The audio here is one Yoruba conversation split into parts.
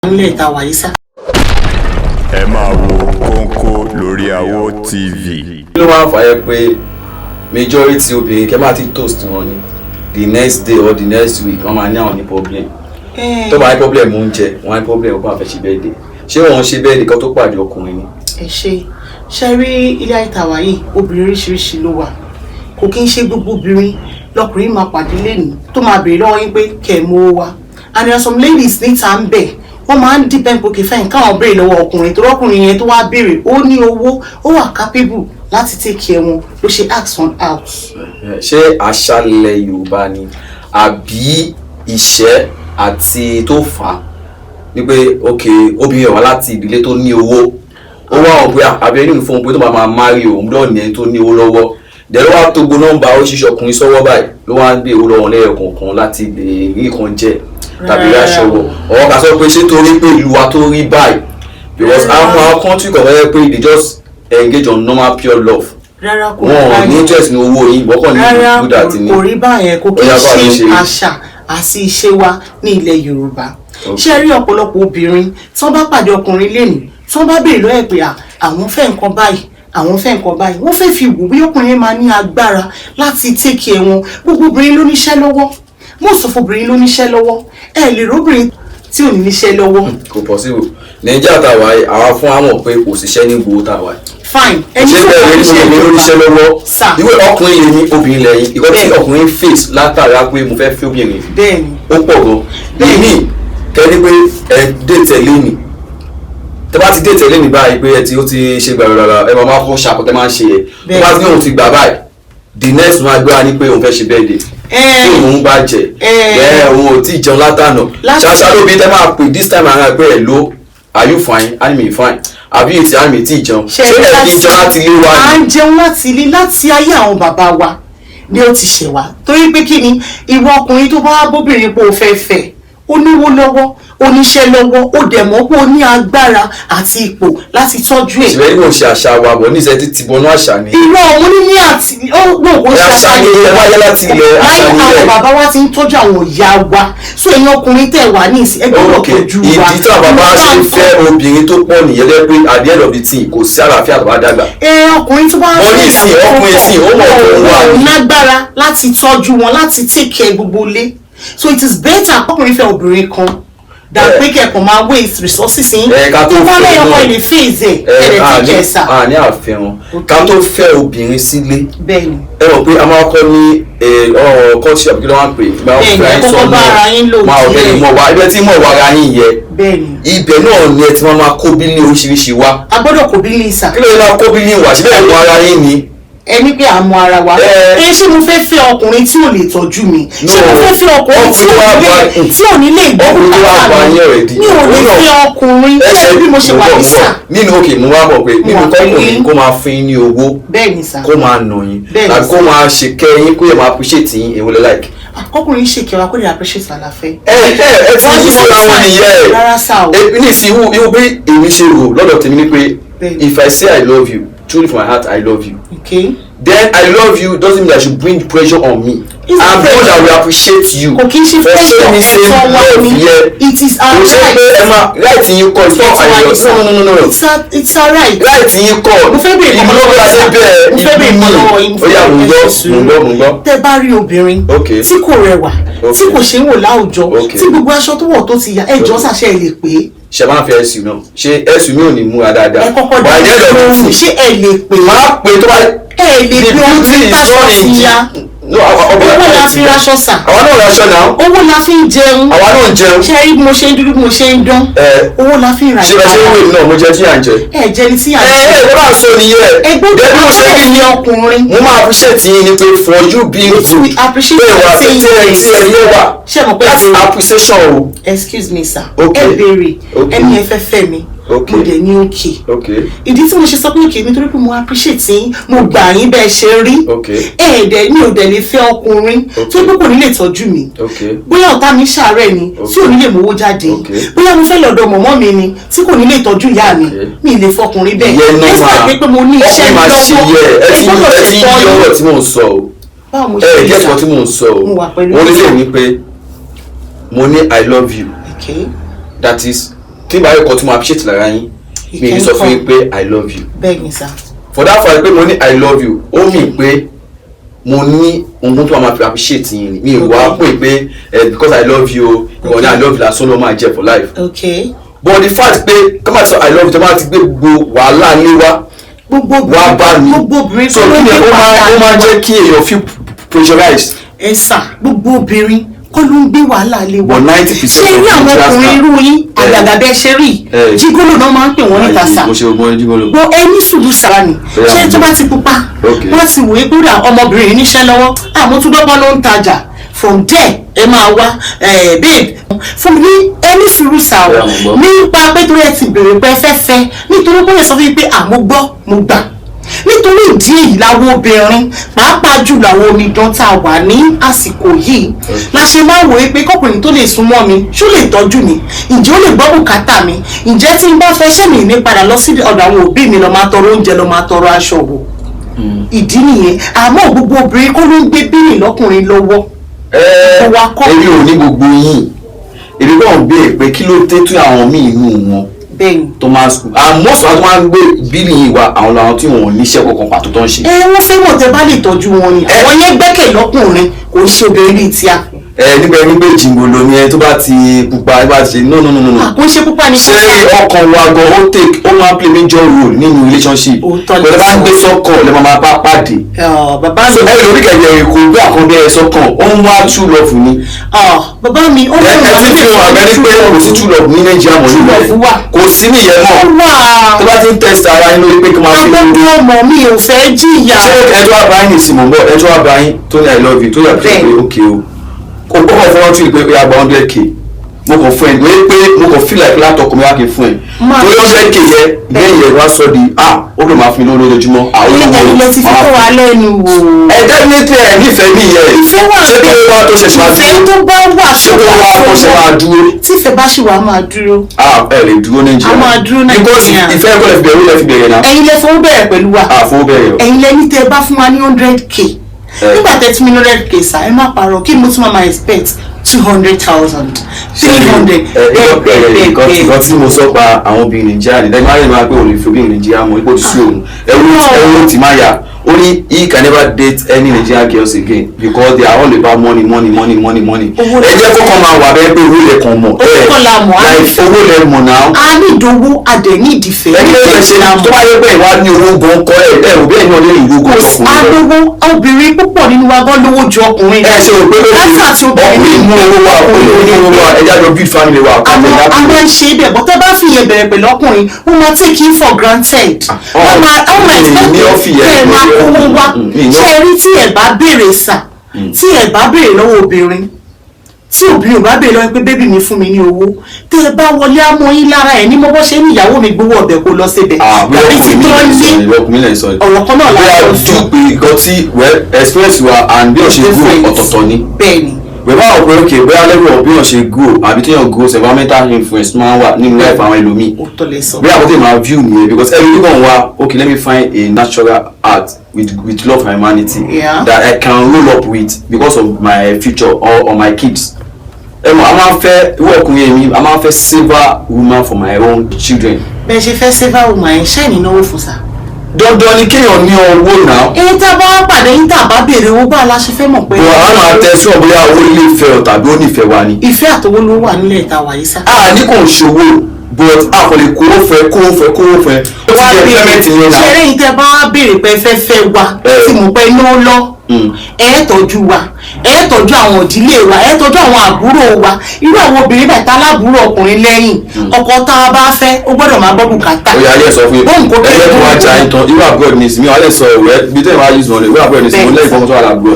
Nílẹ̀ tá a wà yìí sá. Ẹ máa wo Kóńkó lórí Awo TV. Kí ló máa ń fà yẹ pé majority obìnrin kẹ́ máa ti toast wọn ni the next day or the next week, wọ́n máa ní àwọn ní problem? Tó bá ní problem oúnjẹ, wọ́n á ní problem ó bá fẹ́ ṣe birthday. Ṣé wọ́n ń ṣe birthday kan tó pàdé ọkùnrin ni? Ẹ ṣe rí ilé ayé tá a wà yìí, obìnrin oríṣiríṣi ló wà. Kò kí ń ṣe gbogbo obìnrin lọkùnrin máa pàdé lẹ́nu tó máa béèrè lọ́wọ́ yín pé kẹ́ ẹ̀ mú owó wá. And there are some ladies níta ń bẹ̀, wọ́n máa ń depend pé kí fẹ́yìn káwọn béèrè lọ́wọ́ ọkùnrin, tó rọ́kùnrin yẹn tó wá béèrè, ó ní owó, ó wà capable láti take care wọn, ló ṣe ask one out. Ṣé àṣàlẹ̀ Yorùbá ni àbí ìṣẹ́ àti tó fà á ní pé, ok, obìnrin wá láti ìdílé tó ní owó, ó wá wọn pé àbí ẹni fún un pé tó máa máa marry òun lọ́ọ̀ ní ẹni tó ní owó lọ́wọ́, dẹ̀ ló wá tó gbó nọ́mbà oríṣiríṣi ọkùnrin sọ́wọ́ báyìí, ló wá ń gbé owó lọ́wọ́ lẹ́yọ̀ kọ̀ọ̀kan láti lè rí nǹkan jẹ tàbí rí aṣọ wọ̀? Ọ̀wọ́ ká sọ pé ṣé torí pé ìlú wa tó rí báyìí, because àwọn country kan wọ́n yẹ pé they just engage on normal pure love. Rárá, kò rí Wọn ò ní báyẹn. interest ní owó yín, wọ́n kàn ní Rárá, good àti ní. kò rí báyẹn, kò kí Ó ń yá, báwo ló ṣe ṣe rí? àṣà àti ìṣe wa ní ilẹ̀ Yorùbá. Ṣé rí ọ̀pọ̀lọpọ̀ obìnrin tí wọ́n bá pàdé ọkùnrin lẹ́nu, tí wọ́n bá béèrè lọ́wọ́ ẹ̀ pé à, àwọn fẹ́ nǹkan báyìí, àwọn fẹ́ nǹkan báyìí, wọ́n fẹ́ fi wò bí ọkùnrin yẹn máa ní agbára láti take care wọn. Gbogbo obìnrin ló níṣẹ́ lọ́wọ́, most of obìnrin ló níṣẹ́ lọ́wọ́. Ẹ lè róbìnrin tí ò ní níṣẹ́ lọ́wọ́. Kò possible. Nàìjíríà tá a wà yìí, àwa fún wa mọ̀ pé kò síṣẹ́ ní gbowó tá a wà yìí. Fine, ẹni Ṣé tó bẹ́ẹ̀ bá ni níṣẹ́ mo ní oníṣẹ́ lọ́wọ́? Sà. Ìwé ọkùnrin lè ní, obìnrin lẹ́yìn ìkọ́ tí ọkùnrin face látara pé mo fẹ́ fẹ́ obìnrin, ó pọ̀ gan. Ìmí kẹ́ni pé ẹ dé tẹ̀lé mi, tẹ bá ti dé tẹ̀lé mi báyìí pé ẹ ti ó ti ṣe gbàràrà, ẹ máa máa kọ́ ṣàkótẹ́ máa ń ṣe yẹ. Tó bá ti ní òun ti gbà báyìí, the next one agbára ni pé òun fẹ́ ṣe birthday tí òun bá jẹ ẹ, òun ò tí ì jẹun látànà. Ṣáṣá ló bí tẹ máa pè this time around pé, "Hello, are you fine?" "I'm fine." "Àbí ètí àmì tí ì jẹun?" Ṣé ẹ kí ń jẹun láti ilé wa À ni? ń jẹun láti ilé. Láti ayé àwọn bàbá wa ni ó ti ṣẹ̀ wá, torí pé kí ni ìwọ ọkùnrin tó bá wá bóbìnrin pé o fẹ́ fẹ́, ó níwó lọ́wọ́, ó níṣẹ́ lọ́wọ́, ó dẹ̀ mọ̀ pé ó ní agbára àti ipò láti tọ́jú ẹ̀. Ṣùgbọ́n nínú ṣe àṣà wa bọ̀ níṣẹ́ títí bọnú àṣà ni. Irọ́, òun ní àti ó gbọ́ kó ṣe Àṣà ni ẹ wáyé láti ilẹ̀, àṣà láyé ni àwọn ilẹ̀. bàbá wa ti ń tọ́jú àwọn ìyá wa. So ẹ̀yin ọkùnrin tẹ̀ wá ní ìsìn, ẹ gbọ́dọ̀ tọ́jú wa. Ìdí tí àwọn bàbá ṣe ń fẹ́ obìnrin tó pọ̀ nìyẹn lẹ́ pé at the end of the thing, kò sí àlàáfíà tó bá dàgbà. Ẹ ọkùnrin tó bá Wọ́n ní ìsìn, ọkùnrin ìsìn, ó mọ̀ tó ń wà ní. Òun lágbára láti tọ́jú wọn, láti take care gbogbo ilé. So it is better ọkùnrin fẹ́ obìnrin kan than pé kẹ́kọ̀ọ́ máa waste resources yín. Ẹ, ká tó Tó bá fẹ́ lẹ́yìn ọkọ náà. ilé face ẹ̀ kẹ̀lẹ̀ take care sà. A ní àfihàn ká tó fẹ́ obìnrin sílé. Ẹ mọ̀ pé a máa kọ́ ní ọ̀rọ̀ courtship, kí ló máa ń pè é? Bẹ́ẹ̀ni, ẹ kọ́kọ́ bá ara yín lò máa ọ̀bẹ díẹ̀. ni mọ̀ wá ibẹ̀ tí mọ̀ wá ara yín yẹ. Ibẹ̀ náà ni ẹ ti máa máa kó bílí oríṣiríṣi wá. A gbọ́dọ̀ kò bí lè sà. Kí ló yẹ máa kó bílí wá síbẹ̀? Mọ̀ ara yín ni. Ẹni pé àmọ́ ara wa. Ẹ. Ẹ ṣé mo fẹ́ fẹ́ ọkùnrin tí ò lè tọ́jú mi? Ṣé mo fẹ́ fẹ́ ọkùnrin tí Ọkùnrin ò wá ní lè tí ò ní lè gbọ́ Ọkùnrin tó wá bùkátà bá mi? yín already. Mi ò lè Òun náà- fẹ́ ọkùnrin Ẹsẹ̀ bí mo ṣe wà ní sà. Nínú òkè mo wá mọ̀ pé nínú Wà pẹ̀lú kọ́kùnrin yín. kó máa fún yín ní owó, Bẹ́ẹ̀ ni sà. kó máa nà yín, Bẹ́ẹ̀ ni tàbí kó sà. máa ṣe kẹ́ yín, kó yẹ máa appreciate yín, èwo lẹ like? Kọkùnrin ṣèkẹ́ wa, kó lè appreciate àlàfẹ́. Ẹ ti yí síra wọn nìyẹn. Rárá sá o. Ní ìsìn irú bí èmi ṣe rò lọ́dọ̀ tèmi ni pé if I say I love you truly from my heart, I love you, then I love you doesn't mean I should bring pressure on me. It's not I'm the one that will appreciate you Kò kí ń ṣe for pressure, showing me same ẹ̀tọ́ wa love ni. yẹ. It is our Kò ṣe right. pé ẹ máa right yín kọ́, it's not Ẹ̀tọ́ wa àyè ni sà. No, no, no, no, no. It's our right. Right yín kọ́. Mo fẹ́ bèèrè Ìlú kan ló lọ́wọ́ bá ṣe yín. bẹ́ẹ̀. Mo fẹ́ bèèrè kan lọ́wọ́ yín. Ó yá, mò ń gbọ́, mò ń gbọ́, mò ń gbọ́. Tẹ́ bá rí obìnrin tí kò rẹwà, tí kò ṣe ń wò láwùjọ, tí gbogbo aṣọ tó wọ̀ tó ti ya, ẹjọ́ sàṣẹ ẹ lè pè é? Ṣe máa ń fẹ́ ẹ̀sùn náà? Ṣé ẹ̀sùn mi ò ní múra dáadáa? Ẹ kọ́kọ́ By the end of the lóhùn. thing, Ṣé ẹ lè pè é? Máa pè tó bá Ẹ lè the pè beauty obìnrin is táṣọ not in ti ya? No, Owó la fi raṣọ sà. Àwa náà raṣọ náà. Owó la fi ń jẹun. Àwa náà ń jẹun. Ṣé rí bí mo ṣe ń dúdú, bí mo ṣe ń dán? Ẹ. Owó la fi ń ra Ṣé bẹ ṣe ń wè mí náà, mo jẹ tí à ń jẹ. Ẹ jẹ ní tí à ń Ẹ jẹ. ẹ bá sọ nìyẹn. Ẹ gbọ́dọ̀ Bẹ́ẹ̀ bí mo ṣe rí ní ni ọkùnrin. Mo máa appreciate yín ni pé for you being Which good, we appreciate pé wà saying tí ẹ this. tí ẹ yé wa. Ṣé mo pẹ́ That's béèrè? appreciation o. Excuse me, sir. Okay. Ẹ béèrè. Ẹni ẹ fẹ́ fẹ́ mi. Mo dẹ̀ ní okay. Ìdí tí mo ṣe sọ pé okay nítorí pé mo appreciate yín, mo gbà yín bẹ́ẹ̀ ṣe rí. Ẹ dẹ̀ mi ò dẹ̀ lè fẹ́ ọkùnrin tó pé kò ní lè tọ́jú mi. Bóyá ọ̀tá mi ṣàárẹ̀ ni tí ò ní lè mówó jáde, bóyá mo fẹ́ lọ́dọ̀ mọ̀mọ́ mi ni tí kò ní lè tọ́jú ìyá mi, mi lè fọkùnrin bẹ́ẹ̀. Ìyẹn náà Despite pé mo ní iṣẹ́ ọkùnrin máa ṣe lọ́wọ́, yẹ ẹ ẹ ti gbọ́dọ̀ ẹ ti ṣètọ́ yí yín. ọ̀rọ̀ tí mò ń sọ o. Báwo mo Ẹ ṣe get sà? what tí mò ń sọ o. Mo wà pẹ̀lú Mo yín, lè sà. ní pé mo ní I love you, Okay. that is Tí n bá rí kan tí mo appreciate lára yín, mi ní sọ fún yín pé I love you. Bẹ́ẹ̀ ni sà. For that fact pé mo ní I love you, ó mean pé mo ní ohun tó máa fi appreciate yín ni. Mi ò wá pè pé because I love you o, ìwọ ní I love you lásán ló máa jẹ for life. But the fact pé kọ́ máa sọ I love you, tó máa ti gbé gbogbo wàhálà lé wá Gbogbo wá bá mi, gbogbo obìnrin so kí ni ó máa jẹ́ kí èèyàn feel pressurized. Ẹ sà, gbogbo obìnrin kọ́ ló ń gbé wàhálà lé wa. But 90% Ṣé rí of àwọn Nigerians ọkùnrin are- irú yín, àgàgà bẹ́ẹ̀ ṣe rí, gigolo náà máa ń pè wọ́n níta sà. Mo ṣe ogun gigolo. Bó ẹni sùúrù sára ni. Bóyá Ṣé mo tó bá ti pupa, wọ́n ti wòye pé ó ọmọbìnrin yìí níṣẹ́ lọ́wọ́, àmọ́ tún dọ́gbọ́n ló ń tajà. From there ẹ máa wá, babe, fún mi ní ẹni sùúrù sà o. Bóyá mo gbọ́. Nípa pé torí ẹ ti béèrè pé ẹ fẹ́ fẹ́, nítorí pé ẹ sọ fún mi pé àmọ́ gbọ́ mo gbà, nítorí ìdí èyí làwọn obìnrin, pàápàá jùlọ àwọn omidan tá a wà ní àsìkò yìí, la ṣe máa ń wòye pé kọkùnrin tó lè súnmọ́ mi, ṣó lè tọ́jú mi? Ǹjẹ́ ó lè gbọ́ bùkátà mi? Ǹjẹ́ tí n bá fẹ́ ṣé mi ní padà lọ sí ọ̀dọ̀ àwọn òbí mi lọ máa tọrọ oúnjẹ, lọ máa tọrọ aṣọ wò? Ìdí nìyẹn. Àmọ́ gbogbo obìnrin kọ́ ló ń gbé bill lọ́kùnrin lọ́wọ́. Ẹ Wa kọ́. Èmi ò ní gbogbo yín, èmi kàn béèrè pé kí ló dé tí àwọn míì inú wọn tó máa ń, and most àwọn tó máa ń gbé bill yìí wá, àwọn làwọn tí wọn ò níṣẹ́ kankan pàtó tó ń ṣe. Ẹ wọ́n fẹ́ mọ̀ tẹ́ bá lè tọ́jú wọn ni. Àwọn yẹn gbẹ́kẹ̀ lọ́kùnrin, kò ń ṣe obìnrin bíi tíá. Ẹ nígbà ẹni pé gigolo ni ẹ tó bá ti pupa, ẹ bá ti ṣe, no, no, no, no, no. Kò ń ṣe pupa ni. Ṣé ọkàn wa gan, ó take, ó máa play major role nínú relationship. Òótọ́ lẹ Pẹ̀lú bá ń sọ. gbé sọ́kàn lè máa bá pàdé. Bàbá So mi. ẹ lórí kẹ̀kẹ́ kò gbé àkànbí ẹ sọ́kàn, ó ń wá true love ni. Bàbá mi, ó Ẹ ẹ ti fi hàn abẹ́rẹ́ pé kò sí true love ní Nàìjíríà mọ́. True love wà. Kò sí nìyẹn mọ́. Wà. Tó bá ti ń test ara yín lórí pé kí n máa fi Agbọ́dọ̀ ọmọ mi ò fẹ́ jìyà. Ṣé ẹ tó wá bá yín nìsín, mò ń bọ̀, ẹ tó wá bá yín tó ní I love you, tó yà pé ok o, kò gbọ́kàn fún wọn tún ìpè pé a gba 100K, mo kàn fún ẹ ní pé mo kàn feel like látọkùn mi wá kí n fún ẹ Máa torí 100K yẹ lẹ́yìn ẹ̀ wá sọ di ah, ó lè máa fún mi lówó lójoojúmọ́ àwọn Ilé olówó ilé ti fi máa kó wa fún. lẹ́nu wò. Ẹ definitely ẹ nífẹ̀ẹ́ mi yẹ. Ìfẹ́ wà. Ṣé kí wá tó ṣẹ̀ṣẹ̀ máa Ìfẹ́ dúró? tó bá wà Ṣé kí wá tó ṣẹ̀ máa dúró? Tí ìfẹ́ bá ṣì wà, máa dúró. Ah, ẹ lè dúró Nàìjíríà. A máa dúró Because Nàìjíríà. ìfẹ́ ẹ̀kọ́ lẹ fi bẹ̀rẹ̀, owó lẹ fi bẹ̀rẹ̀ náà. Ẹ̀yin lẹ fowó bẹ̀rẹ̀ pẹ̀lú wa. Ah, fowó bẹ̀rẹ̀ o. Ẹ̀yin lẹ ní tẹ́ ẹ bá fún wa ní 100K. Nígbà tẹ́ tí mi ní 100K sá, ẹ má parọ́, kí ni mo tún máa expect? 200,000, 300, bẹ́ẹ̀ bẹ́ẹ̀ bẹ́ẹ̀ bẹ́ẹ̀. Nǹkan tí mo sọ pa àwọn obìnrin Nàìjíríà ní lẹ́yìn máa ń máa pé òun lè fi obìnrin Nàìjíríà mọ́ ipò tí sú òun, ẹrú tí máa yà, ó ní he can never date any Nigerian girls again because they are all about money, money, money, money, money. Owó Ẹ jẹ́ kó kàn máa wà bẹ́ẹ̀ pé owó lẹ kàn mọ̀. Owó kọ́ la mọ̀, á Like owó lẹ mọ̀ náà. A ní ìdówó, a dẹ̀ ní ìdìfẹ́. Ẹ kí ló fẹ́ ṣe tó bá yẹ pé ìwà ní owó gan kọ́ ẹ ẹ ò bẹ́ẹ̀ ní ọdún ìlú gan Kò sí ọkùnrin lọ. alówó obìnrin púpọ̀ nínú wa gan lówó ju ọkùnrin. Ẹ ṣe rò pé Látà tí ọkùnrin obìnrin mú owó wa, ọkùnrin ní owó wa, ẹ jájọ build family wa. Àmọ́ a máa ń ṣe é bẹ́ẹ̀ bọ́, tẹ́ bá fi yẹn bẹ̀rẹ̀ pẹ̀lú ọkùnrin, wọ́n máa take you for granted. Wọ́n máa expect ní ọ́fì kẹ́ ẹ máa kówó wá. Ṣé ẹ rí, tí ẹ bá béèrè sà, tí ẹ bá béèrè lọ́wọ́ obìnrin, tí obìnrin ò bá béèrè lọ́wọ́ pé baby mi, fún mi ní owó, tẹ́ ẹ bá wọlé àmọ́ yín lára ẹ̀ ní mo bọ́ ṣe ní ìyàwó mi gbowó ọbẹ̀ kó lọ síbẹ̀. Gàrí ti tán ní ọkùnrin lè sọ ọ̀rọ̀ kan náà bóyá láti sọ. dùn pé nǹkan tí, well, experience wa and bí o ṣe grow Different. ọ̀tọ̀ọ̀tọ̀ ni. Bẹ́ẹ̀ni. Bẹ́ẹ̀ báwo pé ok, bóyá level of bí wọ́n ṣe grow àbí téèyàn grow, environmental influence máa ń wà nínú life àwọn ẹlòmíì. Òótọ́ lẹ sọ. Bí àwọn tèmi máa view nìyẹn, because every kan wá, okay, let me find a natural art with love for humanity that I can roll up with because of my future or my kids. Ẹ mọ̀, a máa ń fẹ́ irú ọkùnrin, èmi a máa ń fẹ́ saver woman for my own children. Bẹ́ẹ̀ ṣe fẹ́ saver woman ẹ̀, ṣáà ní náwó fún sa. Dandan ni kéèyàn ní owó náà. Èyí tá a bá wá pàdé yín, tá a bá béèrè owó, bá a la ṣe fẹ́ mọ̀ pé. Bọ̀ a máa tẹ sọ bóyá owó ilé ìfẹ́ ọ tàbí ó nífẹ̀ẹ́ wa ni. Ìfẹ́ àtowó ló wà nílẹ̀ ìta wàyí sá. A ní kò ń ṣòwò, but a kò lè kówó fẹ́, kówó fẹ́, kówó fẹ́, ó ti jẹ́ payment yẹn Ṣé náà. eré yìí, tẹ́ bá wá béèrè pé fẹ́ fẹ́ wa, tí mo pẹ́ ló lọ, ẹ tọ́jú wa, ẹ tọ́jú àwọn ìdílé wa, ẹ tọ́jú àwọn àbúrò wa, irú àwọn obìnrin bẹ́ẹ̀ tá lábúrò ọkùnrin lẹ́yìn, ọkọ tá a bá fẹ́, ó gbọ́dọ̀ máa gbọ́ bùkátà. Ó yà ayé sọ fún yín, Bóun kò ẹgbẹ́ tó wá ja ìtàn irú abroad ní ìsinmi, wàá lè sọ ẹ̀wẹ́ bí tẹ́lẹ̀ wá use wọn lè irú abroad ní ìsinmi lẹ́yìn fọ́nkọ́ tó wà lábúrò.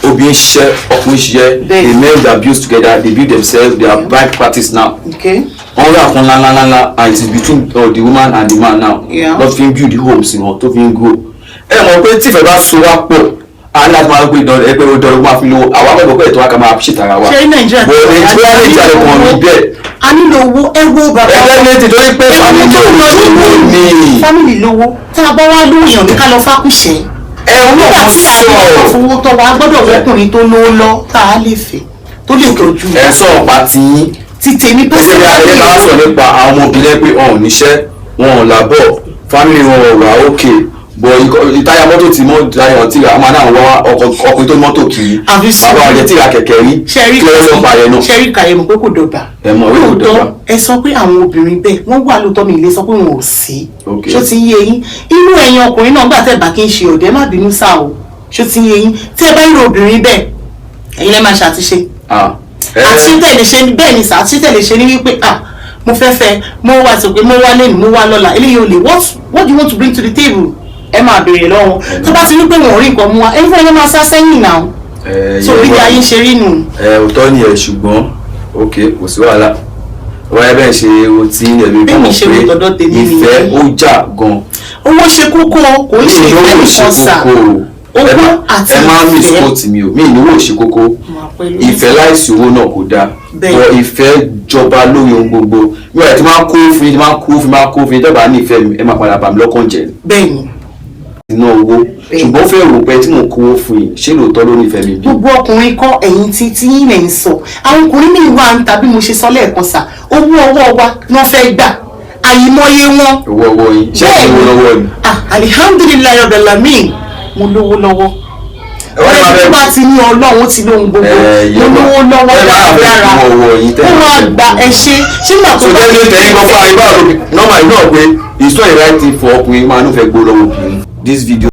Obìnrin ṣiṣẹ́, ọkùnrin ṣiṣẹ́, they marry their bills together, they build themselves, they are bank practice now. Wọ́n rí àkún ńláńláńlá and it is between the woman and the man now. Lọ́ fi ń build homes wọn tó fi ń grow. Ẹ mọ̀ pé tífẹ̀ bá so wá pọ̀, a ní láti máa gbé ìdán ẹgbẹ́ ó dán, ó máa fi lówó àwa gbọ́dọ̀ pé ètò wa ká máa appreciate ara wa. Ṣé Nàìjíríà But Nàìjíríà lè jáde kan rí bẹ́ẹ̀. A nílò owó, ẹ wo bàbá Ẹgbẹ́ ní ti torí pé family ò lówó ni. Family lówó, tá a bá wá lóyún ní ká lọ fákùṣẹ́. Ẹ ń Nígbà wọ́n tí a sọ lọ fowó tọ́ wa, a gbọ́dọ̀ wọ́kùnrin tó lówó lọ tá a lè fẹ́, tó lè tọ́jú. Ẹ sọ ọ̀pá tí yín Ti tèmi Ẹ jẹ́ bí ayé ká sọ nípa àwọn ọmọbìnrin pé wọn ò níṣẹ́, wọn ò làbọ̀, family wọn ò wà òkè, bọ̀ ìtayà mọ́tò tí mọ́ táyà tí ra máa náà wá ọkùnrin tó ní mọ́tò kiri. Àfi sùúrù. Bàbá ọ̀jẹ̀ tí ra kẹ̀kẹ́ rí. Ṣẹ́rí Kí ló sọ pa yẹn náà? Ṣẹ́rí kàyé mọ̀ pé kò dọ̀gba. Ẹ mọ̀ pé kò dọ́gba. Lóòótọ́, ẹ sọ pé àwọn obìnrin bẹ́ẹ̀ wọ́n wà lóòótọ́, mi lè sọ pé wọn ò sí. Ṣó ti ń yé yín? Irú ẹ̀yin ọkùnrin náà, gbà tẹ́ bá kí n ṣe ọ̀dẹ́, má bínú sá o. Ṣó ti ń yé yín? Tí ẹ bá rí obìnrin bẹ́ẹ̀, ẹ̀yin lẹ́ máa ṣàtúnṣe. Ah, ẹ Àti tẹ̀lé ṣe bẹ́ẹ̀ ni sà, àti tẹ̀lé ṣe ni wípé, ah, mo fẹ́ fẹ́, mo wá sọ pé mo wá lẹ́nu, mo wá lọ́la, eléyìí ò lè. What do you want to bring to the table? Ẹ máa béèrè lọ́wọ́. Tó bá ti rí pé wọn ò rí nǹkan mú wa, ẹni fún ẹ máa sá sẹ́yìn náà. Ẹ So yẹn bí ayé ṣe rí nù. Ẹ òótọ́ ni ẹ, ṣùgbọ́n ok, kò sí wàhálà. Wọ́n yẹ bẹ́ẹ̀ ṣe o tí ẹ̀mí Bẹ́ẹ̀ mi mọ̀ ṣe pé wo tọ̀dọ̀ tèmi ìfẹ́ nìyẹn. ó jà gan. Owó ṣe kókó, kò ń ṣe ìfẹ́ Ìnáwó ṣe nìkan sà. kókó o. Owó àti Ẹ má ìfẹ́. misquote mi o, mi ìnáwó ṣe kókó. Mà pẹ̀lú. Ìfẹ́ láìsí owó náà kò dáa. Bọ̀ ìfẹ́ jọba lórí ohun gbogbo. Mi ò tí máa kó fún yín, tí máa kó fún yín, máa kó fún yín, tẹ́ bá nífẹ̀ẹ́ mi, ẹ máa padà bà mí lọ́kàn jẹ́. Iná owó, ṣùgbọ́n fẹ́ rò pé tí mò ń kówó fún yín, ṣé lóòótọ́ ló nífẹ̀ẹ́ mi bí? Gbogbo ọkùnrin kọ́, ẹ̀yìn tí yín lẹ̀ ń sọ. Àwọn ọkùnrin míì wà ń ta, bí mo ṣe sọ lẹ́ẹ̀kan sà, owó ọwọ́ wa ni wọ́n fẹ́ gbà, àyìmọye wọn. Owó ọwọ́ yín? Ṣé ẹ lówó lọ́wọ́ ni? Ah, alihamdulilayi rabbil alamin, mo lówó lọ́wọ́. Ẹ wá ní máa Ọ̀rẹ́ tó fẹ́ bá ti ní Ọlọ́run ti lóhun gbogbo. Ẹ, Mo yẹn lówó lọ́wọ́ ẹ máa fẹ́ dáradára. fún ọwọ́ yín Ó tẹ́lẹ̀. máa gba ẹ ṣe sígbà tó So bá definitely tẹ̀yìn gan fún àyíká òbí normal náà pé it's not a right thing for ọkùnrin máa ń fẹ́ gbó lọ́wọ́ obìnrin. This video